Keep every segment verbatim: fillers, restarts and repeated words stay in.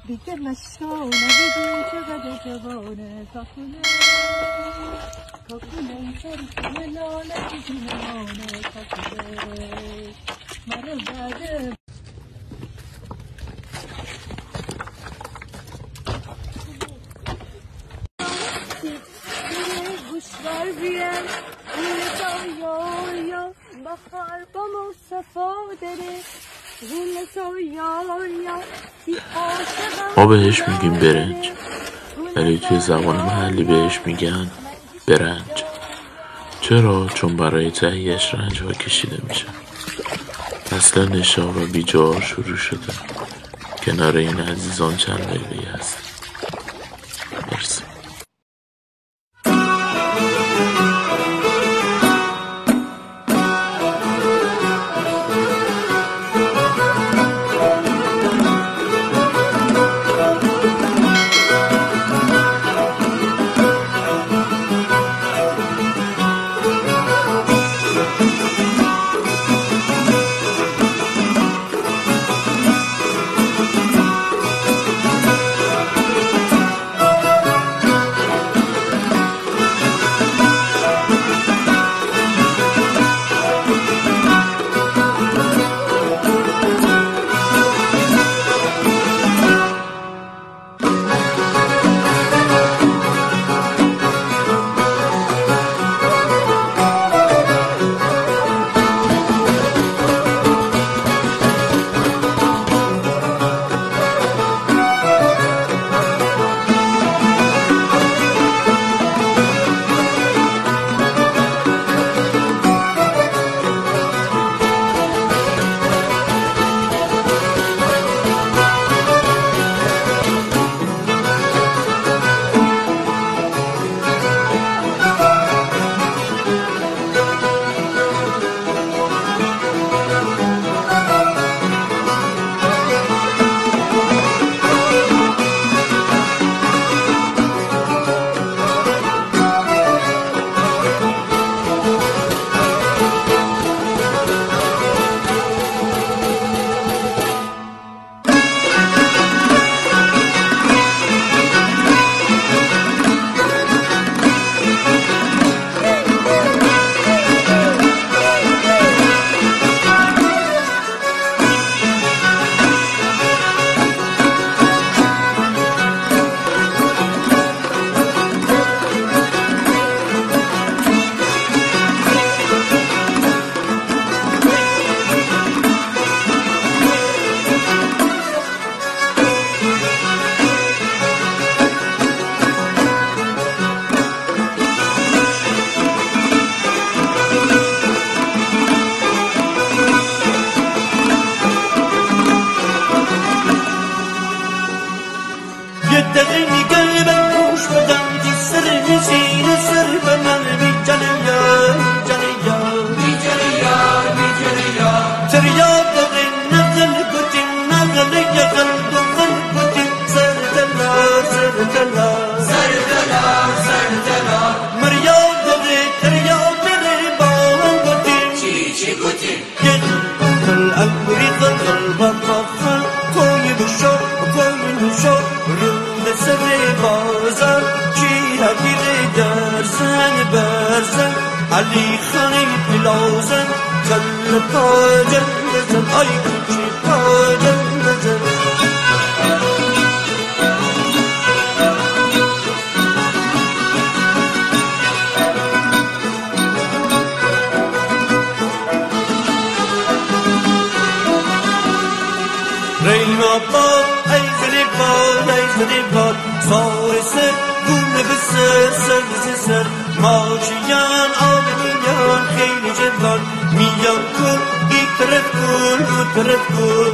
دیگه مستانه بگی چقدر جوانه، کاکونه، کاکونه، سر کنه لاله بگی نمانه، کاکونه. مرا بعد گوشوار بیار، اون تا یا یا. ما بهش می‌گیم برنج، ولی توی زبان محلی بهش می‌گن برنج. چرا؟ چون برای تهیه‌اش رنج‌ها کشیده می‌شه. اصلاً نشابه بیجار شروع شده. کنار این عزیزان چند دقیقه‌ای هست. مرسی. یه دقیقه می‌گم به گوش بدم، تی سر می‌زینه سر به من، می‌جنه یا، می‌جنه یا، می‌جنه یا، می‌جنه یا. تریاد دقیق نقل گوتیم، نقل یقل دوقل گوتیم، سر دلا، سر دلا، سر دلا، سر دلا. مریاد دقیق، تریاد دقیق با هم گوتیم. چی، چی گوتیم؟ گل، گل، امری قلقل بمخن، کوی بشو، کوی بشو، رود سر بازار، چی هدیره درزن برزن، علی خانی پیلازن، کل پاجن بزن، آی کوچی پاجن بزن. رینا باد، ای زنی باد، ای زنی باد، سار سر، گونه به سر، سر به سر، ماچیان، آب میان، خیلی جوان، میان کن، ای طرف کن، او طرف کن.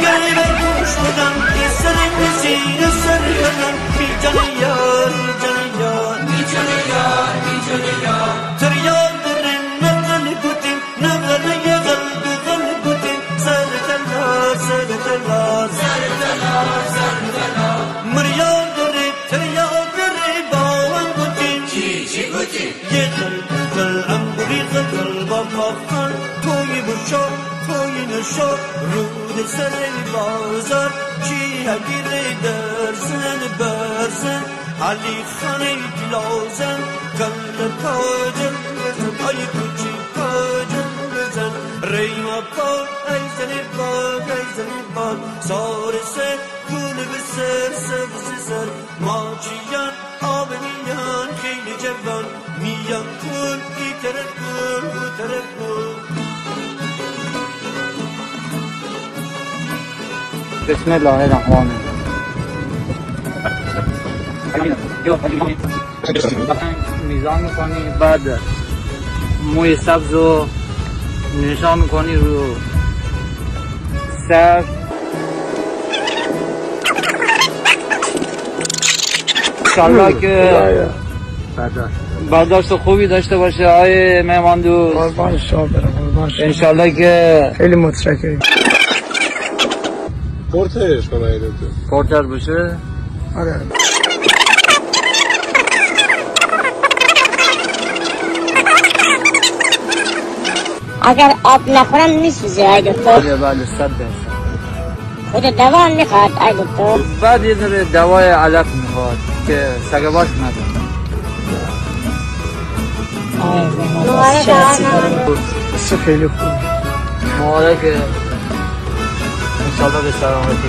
گل به گوش بدن، ای سر نسیم سر بدن، بی جان یار، بی جان یار، بی جان یار، بی جان یار. تریاق دره نغل بوتیم، نغل یغل بغل بوتیم، سر تلا، سر تلا، سر تلا، سر تلا. مریاق دره، تریاق دره، باوان بوتیم. چی، چی بوتیم؟ یغل بغل، انگوری غل غل، بابا خان، توی بشو، توی نشو، رود سر بازار، چی هگیره درزن برزن، علی خانه پیلازن، کل پاجن بزن، آی کوچی پاجن بزن، ریما پا، ای زنی باد، ای زنی باد، سار سر، گل به سر، سبز سر، ماچیان، آب میان، خیلی جوان، میان کن، ای طرف کن، او طرف کن. بسم الله الرحمن الرحیم. میزان می‌کنی، بعد موی سبز رو نشان می‌کنی رو سر. انشالله که برداشت خوبی داشته باشه آقای مهمان دوست. قربان شما برم، قربان شما. انشالله که خیلی متشکرم. پورترش کنه، دکتر. پورتر بشه؟ آره. اگر آب نخورم می‌سوزه، آی دکتر؟ بله، بله، صد درصد. خود دوا هم می‌خواد، آی دکتر؟ بعد یه ذره دوای علف می‌خواد که سگ‌باز نده. آه، مبارک، آقا. خیلی خوب. مبارکه. انشالله به سلامتی.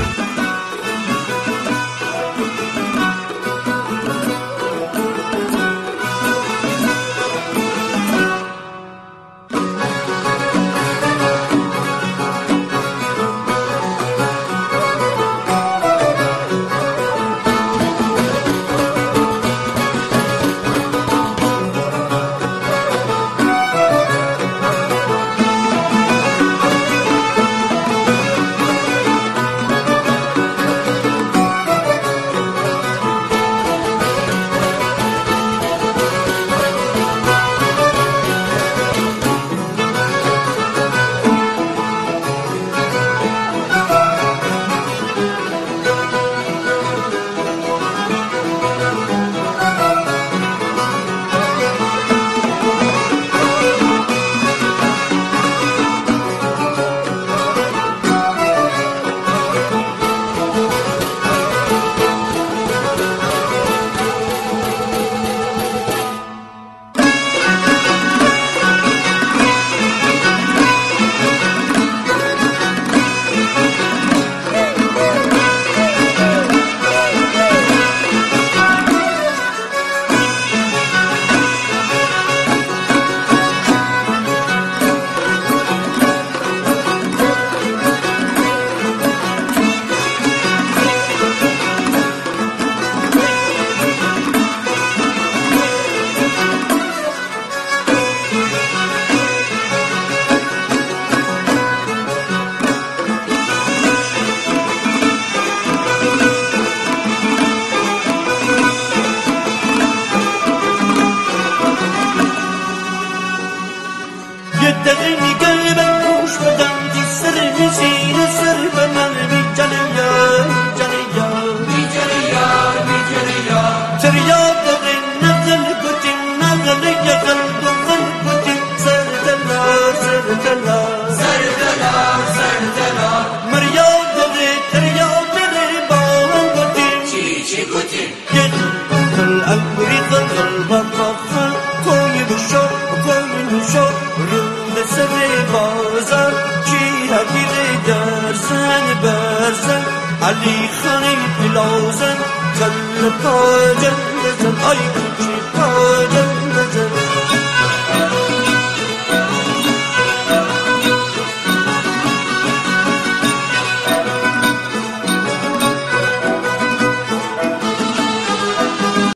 یه دقیقه گل به گوش بدن، تی سر نسیم سر به من، بی جان یار، بی جان یار، بی جان یار، بی جان یار. تریاق دره نغل بوتیم، نغل یغل بغل بوتیم، سر تلا، سر تلا، سر تلا، سر تلا. مریاق دره، تریاق دره، باوان بوتیم. چی، چی بوتیم؟ یغل بغل، انگوری غل غل، بابا خان، کوی بشو، کوی بشو، رود سر بازار، چی هگیره درزن برزن، علی خانه پیلازن، کل پاجن بزن، آی کوچی پاجن بزن.